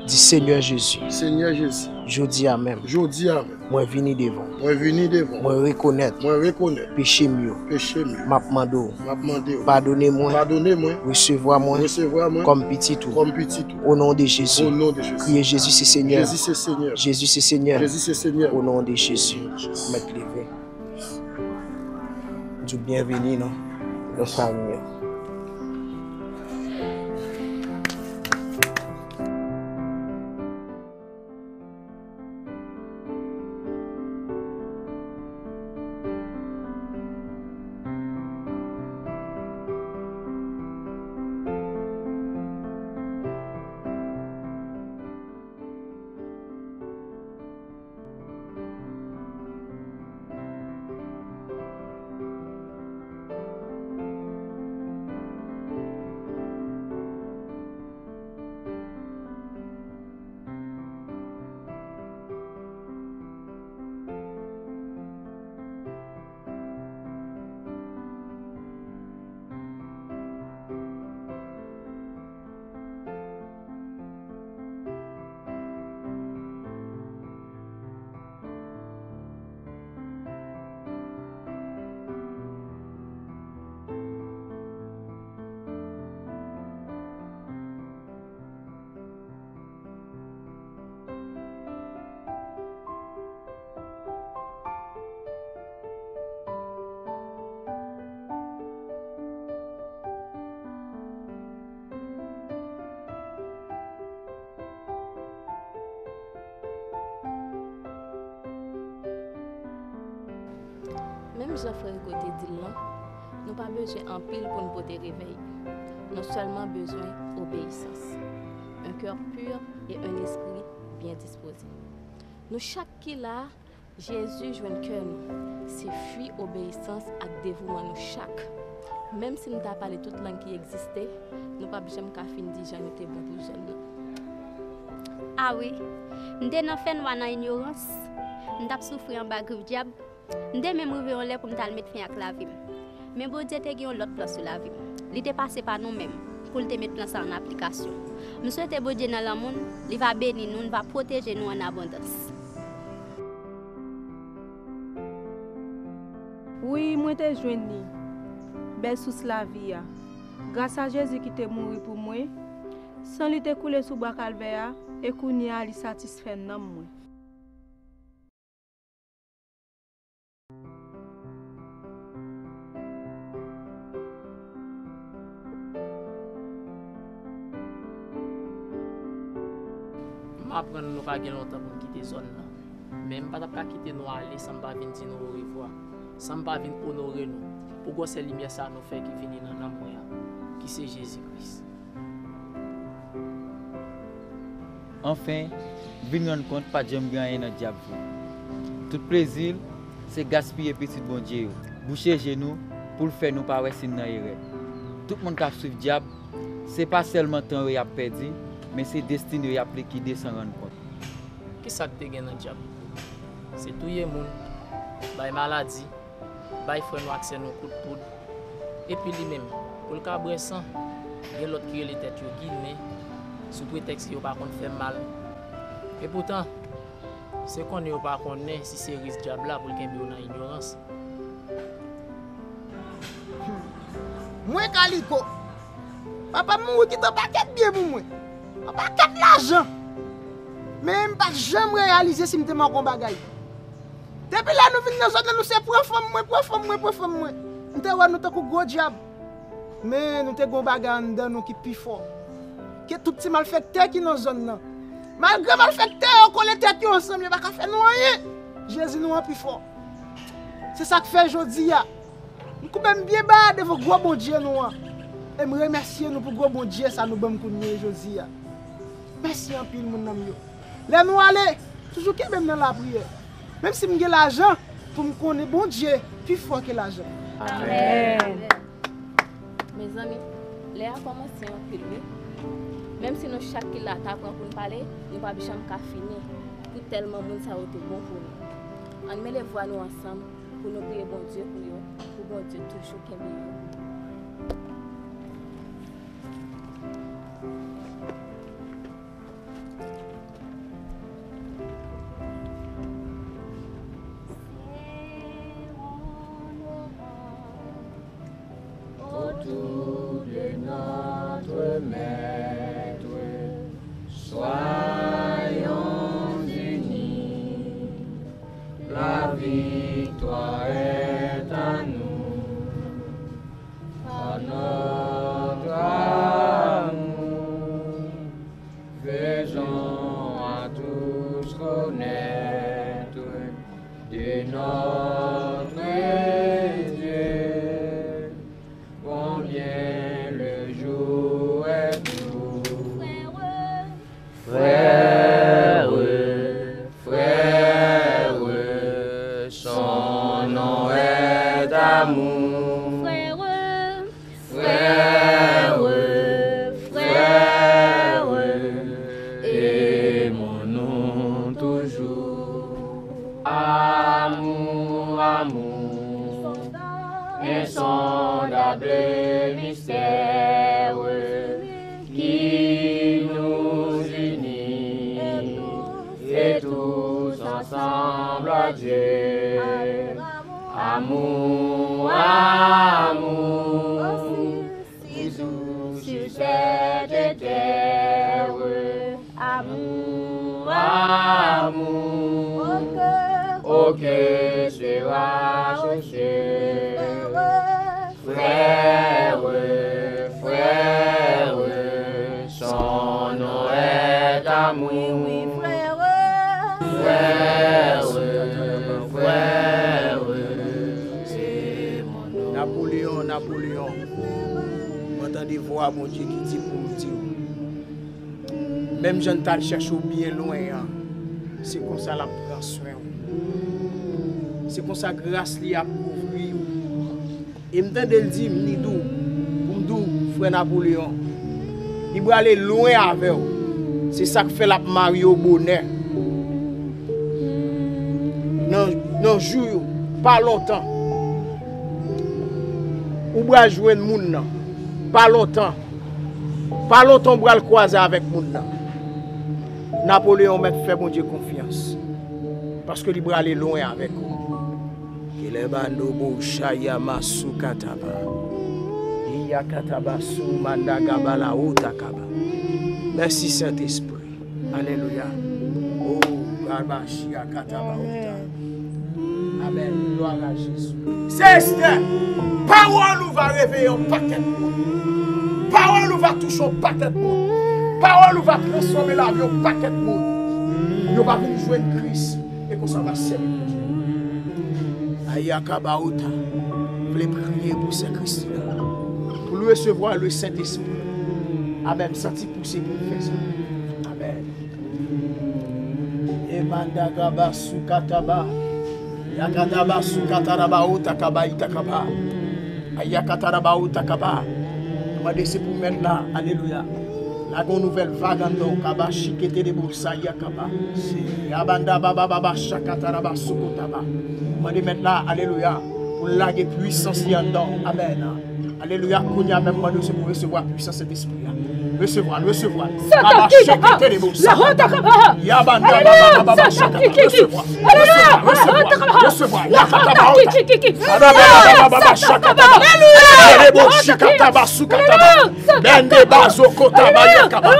Di, Senyè Jezi. Senyè Jezi. Jodi a menm. Jodi a menm. Mwen vini devan w. Mwen vini devan w. Mwen rekonèt. Mwen rekonèt. Peche m yo. Peche m yo. M ap mande w. M ap mande w. Padone mwen. Padone mwen. Resevwa mwen. Resevwa mwen. Kòm pitit ou. Kòm pitit ou. O non de Jezi. O non de Jezi. Kriye Jezi se Senyè. Jezi se Senyè. Jezi se Senyè. Jezi se Senyè. O non de Jezi. Mèt leve. Di w byenveni nan, nan fanmi an. Menm jan frè Rico te di l lan, nou pa bezwen anpil pou n pote revèy. Nou sèlman bezwen obeyisans, un cœur pur et un esprit bien disposé. Nou chak ki la a, Jezi jwenn kè nou. Se fwi obeyisans ak devouman nou chak. Menm si nou ta pale tout lang ki egziste, nou p ap janm ka fin di jan nou te bon pou zòn nan. A wi, m te nan fènwa, nan inyorans, m t ap soufri anba grif dyab, M te menm rive yon lè pou m t al met fen ak lavi m. Men Bondye te gen yon lòt plan sou lavi m. Li te pase pa nou menm pou l te met plan sa an aplikasyon. M swete Bondye nan lanmou l, li va beni nou, l va pwoteje nou an abondans. Wi, mwen te jwenn li, bèl sous lavi a. Gras a Jezi ki te mouri pou mwen, san li te koule sou bwa Kalvè a, e kounye a li satisfè nanm mwen. M aprann nou pa gen lontan pou n kite zòn nan. Men m pa t ap ka kite nou ale san m pa vin di nou orevwa, san m pa vin onore nou pou gwosè limyè sa nou fè ki vini nan nanm mwen an, ki se Jezi Kris. Anfen, m vin rann kont pa t janm gen anyen nan dyab vre. Tout plezi l, se gaspiye pitit Bondye yo, bouche je nou pou l fè nou pa wè si n nan erè. Tout moun k ap swiv dyab, se pa sèlman tan yo y ap pèdi, men se destine yo y ap likide san rann kont. Kisa k te gen nan dyab? Se touye moun, bay maladi, bay frè nou ak sè nou kout poud, epi li menm, pou l ka bwè san, gen lòt ki rele tèt yo Ginen, sou pretèks ke yo pa konn fè mal. Epoutan, se konnen yo pa konnen si se ris dyab la pou l kenbe yo nan inyorans. Mwen Kaliko, papa m mouri kite yon pakèt byen pou mwen, yon pakèt lajan. Men m pa t janm reyalize si m te manke yon bagay. Depi lè nou vin nan zòn nan, nou se pran fanm mwen, pran fanm mwen, pran fanm mwen. M te wè nou tankou gwo dyab. Men nou te gen yon bagay anndan nou ki pi fò ke tout ti malfektè ki nan zòn nan. Malgre malfektè yo kole tèt yo ansanm, yo pa ka fè nou anyen. Jezi nou an pi fò. Se sa k fè jodi a, m koube m byen ba devan gwo Bondye nou an. E m remèsye nou pou gwo Bondye sa nou ban m kounye a jodi a. Mèsi anpil, moun nan m yo. Lè nou ale, toujou kenbe m nan lapriyè. Menm si m gen lajan, pou m konnen Bondye pi fò ke lajan. Amèn. Mezanmi, lè a kòmanse anpil, wi. Menm si nou chak ki la ta pran pou n pale, nou p ap janm ka fini, pou tèlman moun sa yo te bon pou nou. Ann mele vwa nou ansanm, pou nou priye Bondye pou yo, pou Bondye toujou kenbe yo. Autour de notre Maître, soyons unis. La victoire est à nous, par notre amour. Faisons à tous connaître de notre Dieu combien le jour est doux. Frères, frères, son nom est amour. Frères, frères, aimons-nous toujours. Amour, amour, insondable mystère qui nous unit et tous ensemble à Dieu. Amour, amour, si doux sur cette terre. Amour, amour, oh que sera ce ciel. Frère, frère, son nom est amour. Frère, frère, Napoleon, Napoleon, mwen tande vwa Bondye ki di pou m di w, menm jan n t al chèche w byen lwen an, se konsa l ap pran swen w. Se konsa gras li ap kouvri w. E m tande l di m, li di w, pou m di w, frè Napoleon, li prale lwen avè w. Se sa k fè l ap marye w bonè. Nan, nan jou yo, Pa lontan ou pral jwenn moun nan. Pa lontan. Pa lontan ou pral kwaze avèk moun nan. Napoleyon mèt fè Bondye konfyans. Paske li prale lwen avèk ou. Kelebando bo shaya masukataba. Iyakataba sumanda gabala utakaba. Mèsi Sentespri. Alelouya. Oh, Rabashia Katabaota. Amèn. Glwa a Jezi. Se Estè. Pawòl ou va reveye yon pakèt moun. Pawòl ou va touche yon pakèt moun. Pawòl ou va transfòme lavi yon pakèt moun. Yo va vin jwenn Kris. E konsa va sèvi Bondye. Ayakabaota. Vle priye pou sè Kristina. Pou l resevwa le Sentespri. Amèn. Santi pouse pou l fè sa. Amèn. Emanda gaba sukataba. Yakataba sukataraba otakaba itakaba. Ayakataraba otakaba. Mande se pou mèt la. Alelouya. Lage yon nouvèl vag anndan w. Kaba shikete de bosa yakaba. Yabanda baba baba shakataraba sukotaba. Mande mèt la. Alelouya. Pou l lage pwisans li anndan w. Amèn. Alelouya, kounye a menm, mande w se pou resevwa pwisans Sentespri a. Resevwa l, resevwa l. Kaba shekete de bosa. Yabanda baba baba shakata. Resevwa. Resevwa. Resevwa. Resevwa. Yakata baota. Baba baba baba shakata. Aleluya. Debo shikata basukata. Bende bazo kota ba yakaba.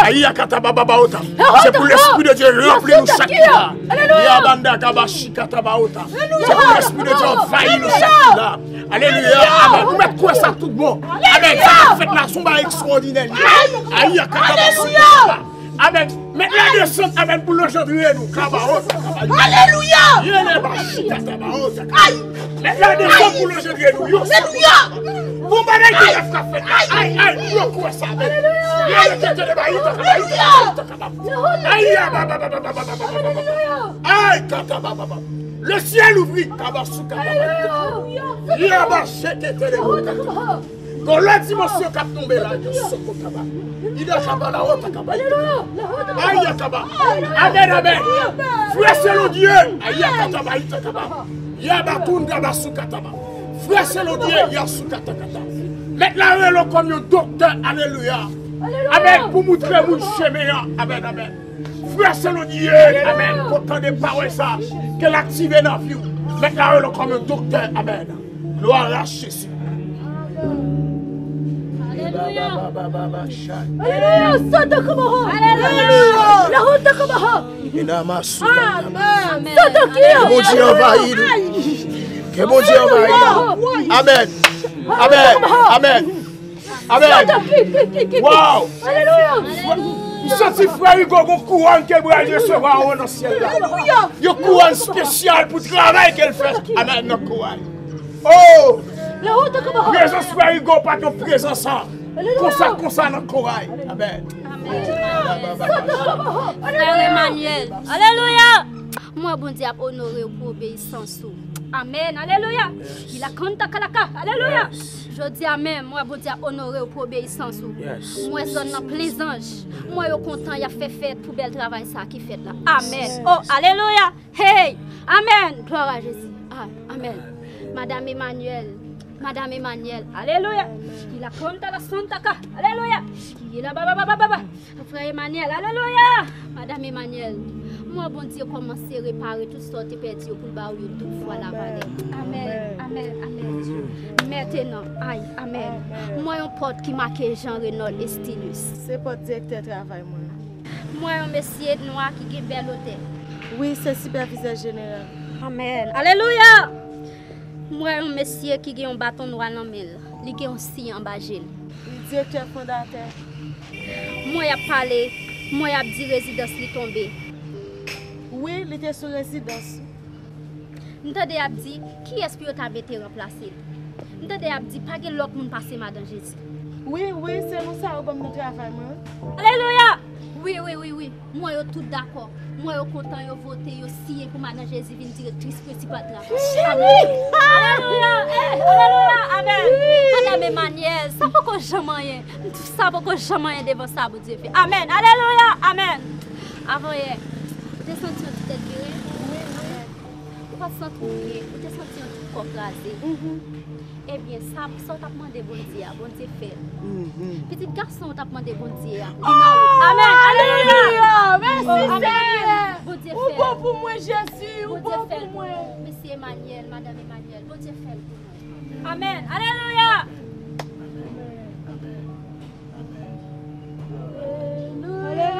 Ayakata baba baota. Se pou Lespri de Dye ranpli nou chak ki la. Yabanda kaba shikata baota. Se pou Lespri de Dye anvayi nou chak ki la. Alelouya. Amèn. Ou mèt kwè sa tout bon. Amèn. Sa k ap fèt la, se yon bagay ekstraòdinè li ye. Ayakata basukata. Amèn. Mèt la desann, amèn, pou Lejandre nou. Kabaota, kabaota. Alelouya. Yele ba chita tabaota. Mèt la desann pou Lejandre nou. Yo. Alelouya. Bon bagay ki nèf k ap fèt la. Ay, ay, yo kwè sa, amèn. Yele tete de ba ita, kabaota, kabaota, kabaota. Ay, ya, ba, ba, ba. Ay, kata, ba, ba, ba. Le ciel ouvrit, kabasou, kata, ba, ita. Ya, ba, chete, tele, bo, kata. Dans la dimension k ap tonbe la, yo soko kaba. Ida kaba la, ota kaba, ita kaba. Aya kaba. Amèn, amèn. Frè selon Dye. Aya kata ba, ita kaba. Ya ba tunda ba sou kata ba. Frè selon Dye, ya sou kata kata. Mèt la rele w kòm yon doktè, alelouya. Amèn, pou moutre moun chemen an. Amèn, amèn. Frè selon Dye, amèn. Kontan de pawòl sa, ke l aktive nan vi w. Mèt la rele w kòm yon doktè, amèn. Glwa a Jezi. Alelouya. Alelouya. Santa Kubaho. Alelouya. La honta Kubaho. Amèn. Santa Kubaho. Ke Bondye anvayi nou. Ke Bondye anvayi nou. Amèn. Amèn. Amèn. Amèn. Wow. Alelouya. M santi frè Rigo gon kouwòn ke l pral resevwa anwo nan syèl la. Alelouya. Yon kouwòn espesyal pou travay ke l fè. Amèn. Nan kouwòn. Oh! Prezans frè Rigo pa t yon prezans sa. Konsa, konsa nan koray. Amèn. Frè Emmanuel. Alelouya. Mwen, Bondye ap onore w pou obeyisans ou. Amèn. Alelouya. Il a kanta kalaka. Alelouya. Jodi a menm, mwen, Bondye ap onore w pou obeyisans ou. Mwen, zòn nan Plezanj. Mwen, yo kontan, y ap fè fèt pou bèl travay sa ki fèt la. Amèn. Oh, alelouya. Hey! Amèn! Glwa a Jezi. Ah, amèn. Madam Emmanuel. Madam Emmanuel. Alelouya. Ki la konta la santa ka. Alelouya. Ki ye la ba ba ba ba ba ba. Frè Emmanuel. Alelouya. Madam Emmanuel. Mwen Bondye kòmanse repare tout sa w te pèdi yo pou l ba ou yo tout fwa la valè. Amèn. Amèn. Amèn. Mentenan. Ay, amèn. Mwen yon pòt ki make Jean Reynold Estinus. Se pòt direktè travay mwen. M wè yon mesye nwa ki gen bèl odè. Wi, se sipèvizè jeneral. Amèn. Alelouya! M wè yon mesye ki gen yon baton nwa nan men l. Li gen yon siy anba je l. Li direktè fondatè. M wè y ap pale, m wè y ap di rezidans li tonbe. Wi, li te sou rezidans. M tande y ap di, kiyès pou yo ta mete ranplase l? M tande y ap di, pa gen lòt moun pase Madan Jezi. Wi, wi, se nou sa yo ban m nan travay mwen. Alelouya! Wi, wi, wi, wi. M wè yo tout dakò. M wè yo kontan, yo vote, yo siyen pou Madan Jezi vin direktris prensipal travay. Amèn. Alelouya! Eh, alelouya! Amèn! Madam Emmanuel, sa poko janm anyen. M di sa poko janm anyen devan sa Bondye fè. Amèn! Alelouya! Amèn! Avanyè, ou te santi yon ti tèt vire? Amèn. Ou pa santi w byen, ou te santi yon ti kò kraze. Ebyen, sa, sa w t ap mande Bondye a, Bondye fè l. Pitit gason w t ap mande Bondye a, li nan wout. Amèn. Alelouya. Mèsi, Senyè. Bondye fè l. Ou bon pou mwen, Jezi. Ou bon pou mwen. Mesye Emmanuel, madanm Emmanuel, Bondye fè l pou nou. Amèn. Alelouya. Alelouya,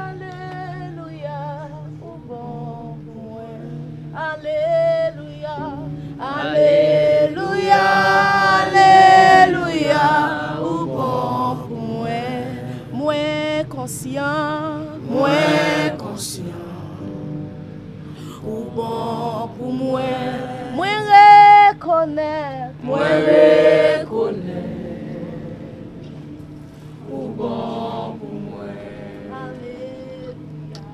alelouya, ou bon pou mwen. Alelouya, alelouya, alelouya, ou bon pou mwen. Mwen konsyan, mwen konsyan. Ou bon pou mwen. Mwen rekonèt. Mwen rekonèt. Ou bon pou mwen. Alelouya.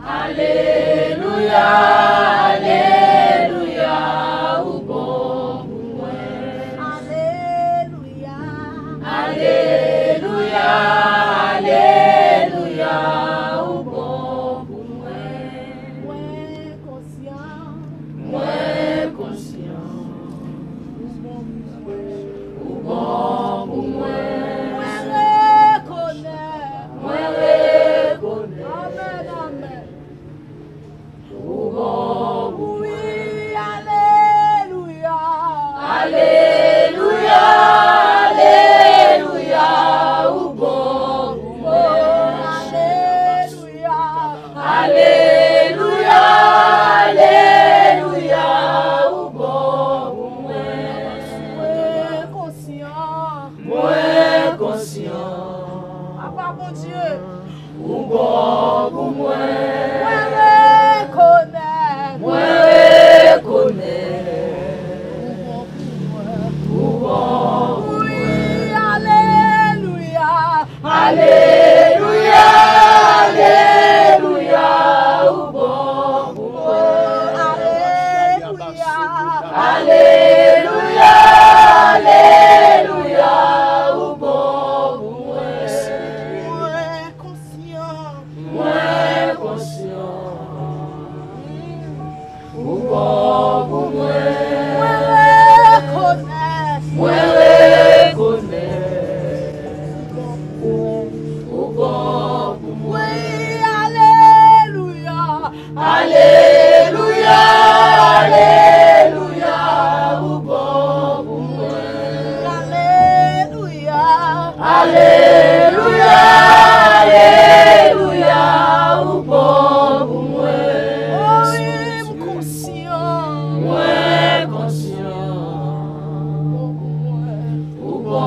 Alelouya, alelouya, ou bon pou mwen. Alelouya. Alelouya, alelouya, ou bon pou mwen. Mwen konsyan. Mwen konsyan. Ou bon pou mwen. Mwen rekonèt. Mwen rekonèt. Amèn, amèn. Ou bon pou mwen. Wi, alelouya. Alelouya, alelouya, ou bon pou mwen. Alelouya. Alelouya, alelouya, ou bon pou mwen. Mwen konsyan. Mwen konsyan. Papa Bondye. Ou bon pou mwen. Mwen rekonèt. Mwen rekonèt. Ou bon pou mwen. Ou bon pou mwen. Wi, alelouya. Alelouya, alelouya, ou bon pou mwen. Alelouya. Alelouya, alelouya, ou bon pou mwen. Mwen konsyan. Mwen konsyan. Ou bon pou mwen. Mwen rekonèt. Mwen rekonèt. Ou bon pou mwen. Wi, alelouya. Alelouya, alelouya, ou bon pou mwen. Alelouya. Alelouya, alelouya, ou bon pou mwen. O wi, m konsyan. Mwen konsyan. Ou bon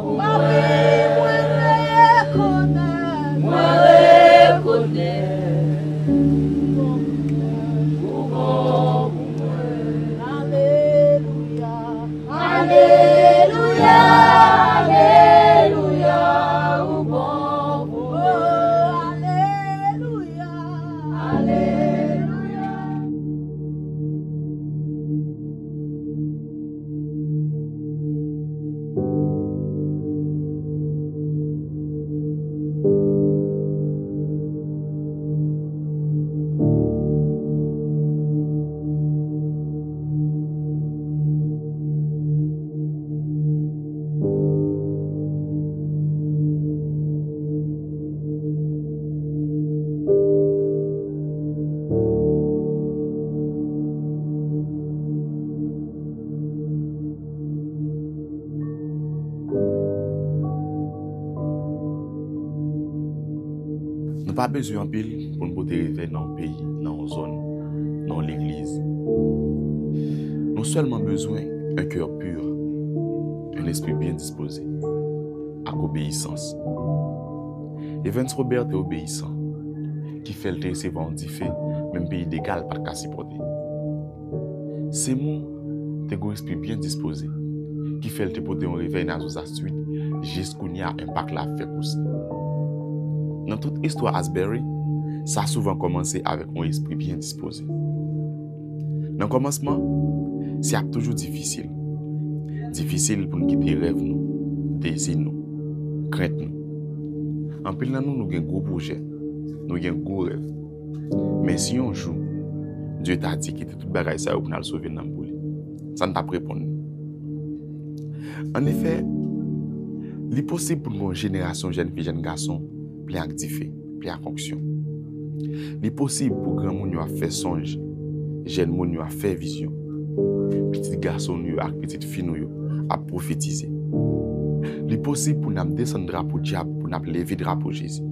pou mwen. Papi, mwen rekonèt. Mwen rekonèt. Ou bon pou mwen. Alelouya. Alelouya, alelouya, ou bon pou mwen. Alelouya, alelouya. Nou pa bezwen anpil pou n pote revèy nan yon peyi, nan yon zòn, nan yon legliz. Nou sèlman bezwen un cœur pur, un esprit bien disposé, ak obeyisans. Evans Robert te obeyisan, ki fè l te resevwa yon dife menm peyi dega l pa t ka sipòte. Seymour te gen yon espri byen dispoze, ki fè l te pote yon revèy nan Azosa Street, jis kounye a enpak la ap fè kouse. Nan tout istwa Asbury, sa souvan kòmanse avèk yon espri byen dispoze. Nan kòmansman, se ap toujou difisil. Difisil pou n kite rèv nou, dezi nou, krent nou. Anpil nan nou, nou gen gwo pwojè, nou gen gwo rèv. Men si yon jou, Dye ta di kite tout bagay sa yo pou n al sove nanm pou li. Sa n t ap reponn li. Annefè, li posib pou n gen yon jenerasyon jèn fi, jèn gason plen ak dife, plen ak onksyon. Li posib pou granmoun yo ap fè sonj, jèn moun yo ap fè vizyon, pitit gason nou yo ak pitit fi nou yo ap pwofetize. Li posib pou n ap desann drapo dyab, pou n ap leve drapo Jezi.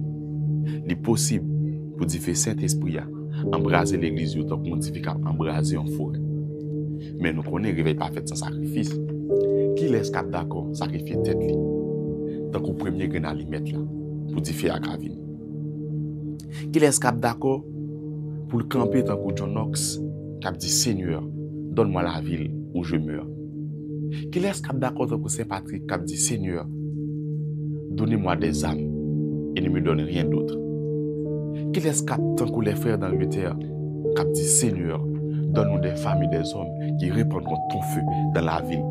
Li posib pou dife Sentespri a anbraze legliz yo tankou yon dife k ap anbraze yon forè. Men nou konnen revèy pa fèt san sakrifis. Kilès k ap dakò sakrifye tèt li tankou premye grenn alimèt la pou dife a ka vini? Kilès k ap dakò pou l kanpe tankou John Knox k ap di, Seigneur, donne-moi la ville où je meurs? Kilès k ap dakò tankou Sen Patrik k ap di, Seigneur, donnez-moi des âmes et ne me donne rien d'autre? Kilès k ap tankou les frères d'Angleterre k ap di, Seigneur, donne-nous des femmes et des hommes qui répandront ton feu dans la ville?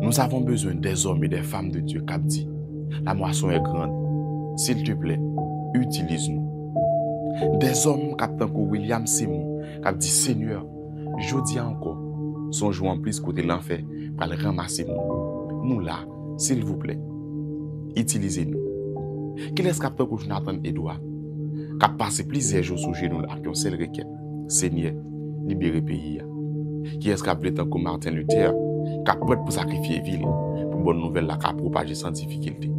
Nous avons besoin des hommes et des femmes de Dieu k ap di, la moisson est grande, s'il te plaît, utilise-nous. Des hommes k ap tankou William Seymour k ap di, Seigneur, jodi a ankò, se yon jou anplis kote lanfè pral ranmase moun. Nou la, silvouplè, itilize nou. Kilès k ap tankou Jonathan Edouard, k ap pase plizyè jou sou jenou l ak yon sèl rekèt, Senyè, libere peyi a? Kiyès k ap vle tankou Martin Luther, k ap prèt pou sakrifye vi l pou bòn nouvèl la ka pwopaje san difikilte?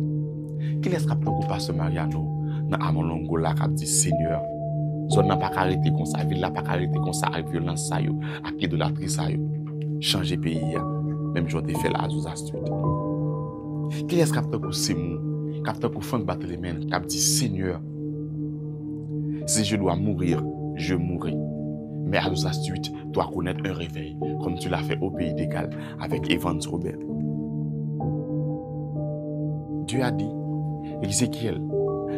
Kilès k ap tankou pastè Mariano nan Amonlongo la k ap di, Senyè, zòn nan pa ka rete konsa, vil la pa ka rete konsa ak vyolans sa yo, ak idolatri sa yo? Chanje peyi a, menm jan w te fè l Azusa Street. Kilès k ap tankou Seymour, k ap tankou Frank Bartelemen, k ap di, Senyè, si je dois mourir, je mourrai. Mais Azusa Street doit connaître un réveil, comme tu l'as fait au pays des Galles avec Evans Robert. Dieu a dit, Ézéchiel,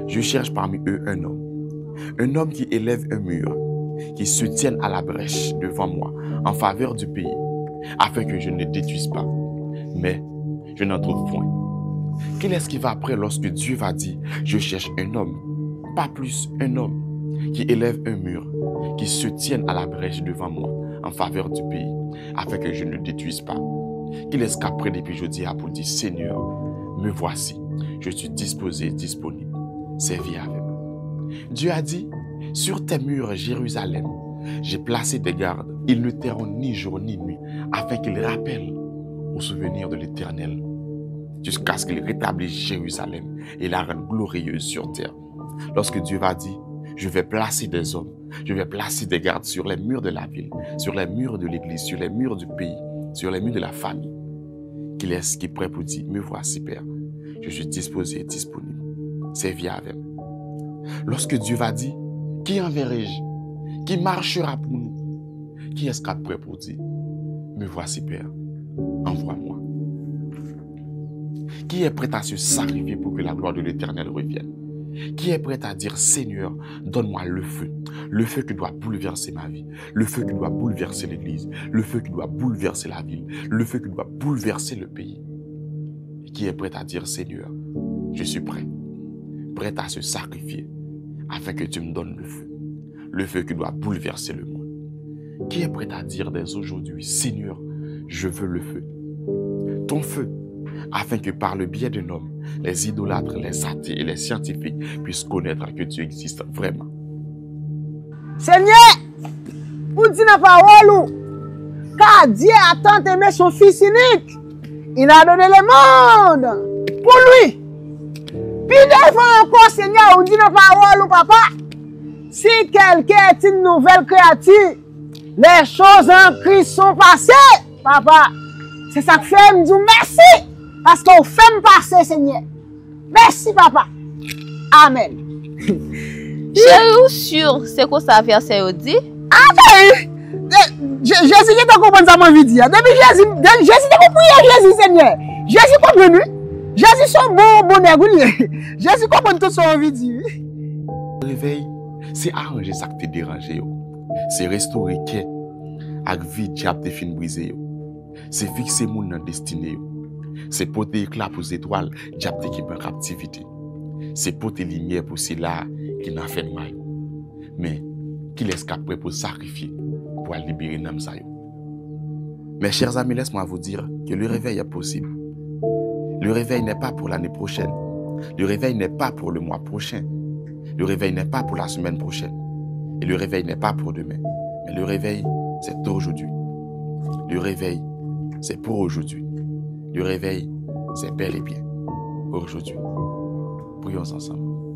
je cherche parmi eux un homme, un homme qui élève un mur, qui se tienne à la brèche devant moi, en faveur du pays, afin que je ne le détruise pas. Mais je n'en trouve point. Kilès ki va prè lorsque Dieu va dire, je cherche un homme, pas plus, un homme qui élève un mur, qui se tienne à la brèche devant moi, en faveur du pays, afin que je ne le détruise pas? Kilès k ap prè depi jodi a pou di, Seigneur, me voici, je suis disposé et disponible, servi avec moi. Dieu a dit, sur tes murs, Jérusalem, j'ai placé des gardes, ils ne tairont ni jour ni nuit, afin qu'ils rappellent au souvenir de l'Éternel, jusqu'à ce qu'il rétablisse Jérusalem et la rende glorieuse sur terre. Lorsque Dieu va dire, je vais placer des hommes, je vais placer des gardes sur les murs de la ville, sur les murs de l'église, sur les murs du pays, sur les murs de la famille. Kilès ki prè pou di, me voici, Père, je suis disposé et disponible. Servi avec moi. Lorsque Dieu va dire, qui enverrai-je? Qui marchera pour nous? Kiyès k ap prè pou di, me voici, Père, envoie-moi? Qui est prêt à se sacrifier pour que la gloire de l'Éternel revienne? Qui est prêt à dire, Seigneur, donne-moi le feu, le feu qui doit bouleverser ma vie, le feu qui doit bouleverser l'église, le feu qui doit bouleverser la ville, le feu qui doit bouleverser le pays? Qui est prêt à dire, Seigneur, je suis prêt, prêt à se sacrifier afin que tu me donnes le feu, le feu qui doit bouleverser le monde? Qui est prêt à dire dès aujourd'hui, Seigneur, je veux le feu, ton feu, afin que par le biais d'un homme, les idolâtres, les athées et les scientifiques puissent connaître que Dieu existe vraiment? Senyè, ou di nan pawòl ou, car Dieu a tant aimé son Fils unique, il a donné le monde pour lui. Pi devan ankò, Senyè, ou di nan pawòl ou, papa, si quelqu'un est une nouvelle créature, les choses en Christ sont passées, papa. Se sa k fè m di w mèsi, paske w fè m pase, Senyè. Mèsi, papa. Amèn. Cheri, ou si se konsa vèsè yo di? Atè! Jezi gentan konprann sa m anvi di a. Depi Jezi, Jezi te konn priye Jezi, Senyè. Jezi konprann, wi. Jezi se yon bon, bon nèg, wi, li ye. Jezi konprann tout sa w anvi di, wi. Revèy, se aranje sa k te deranje yo. Se restore kè ak vi dyab te fin brize yo. Se fikse moun nan destine yo. Se pote ekla pou zetwal dyab te kenbe an kaptivite. Se pote limyè pou sila ki nan fènwa yo. Men, Kilès k ap prè pou sakrifye pou al libere nanm sa yo? Mes chers amis, laisse-moi vous dire que le réveil est possible. Le réveil n'est pas pour l'année prochaine. Le réveil n'est pas pour le mois prochain. Le réveil n'est pas pour la semaine prochaine. Et le réveil n'est pas pour demain. Mais le réveil, c'est aujourd'hui. Le réveil, c'est pour aujourd'hui. Le réveil, c'est bel et bien aujourd'hui. Prions ensemble.